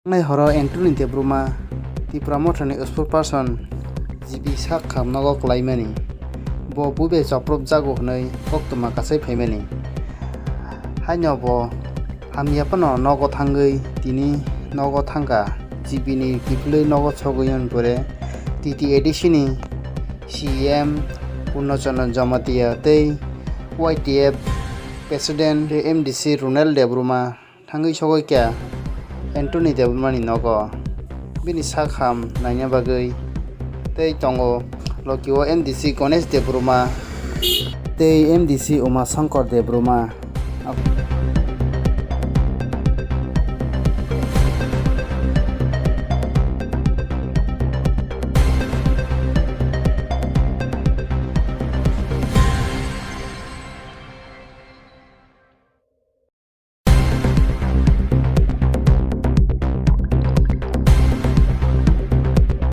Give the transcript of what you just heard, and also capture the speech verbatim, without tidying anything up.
Thangnai horo Anthony Debbarma, Tipra Mothani spokesperson, G B sak kham nogo kwlaimani. Bo bubai chopropjago hwnwi koktwma kasai phaimani. Haino bo hamya phano nogo thangwi tini nogo thangkha. G B ni kiphilwi nogo sogwi hwn pore T T A D C ni C E M Purna Chandra Jamatia tei Y T F President M D C Ronald Debbarma thangwi sogwi kha Anthony Debbarma ni nogo. Bini sak ham naina bagwi tei tongo Loki o M D C Ganesh Debbarma tei M D C Uma Shankar Debbarma.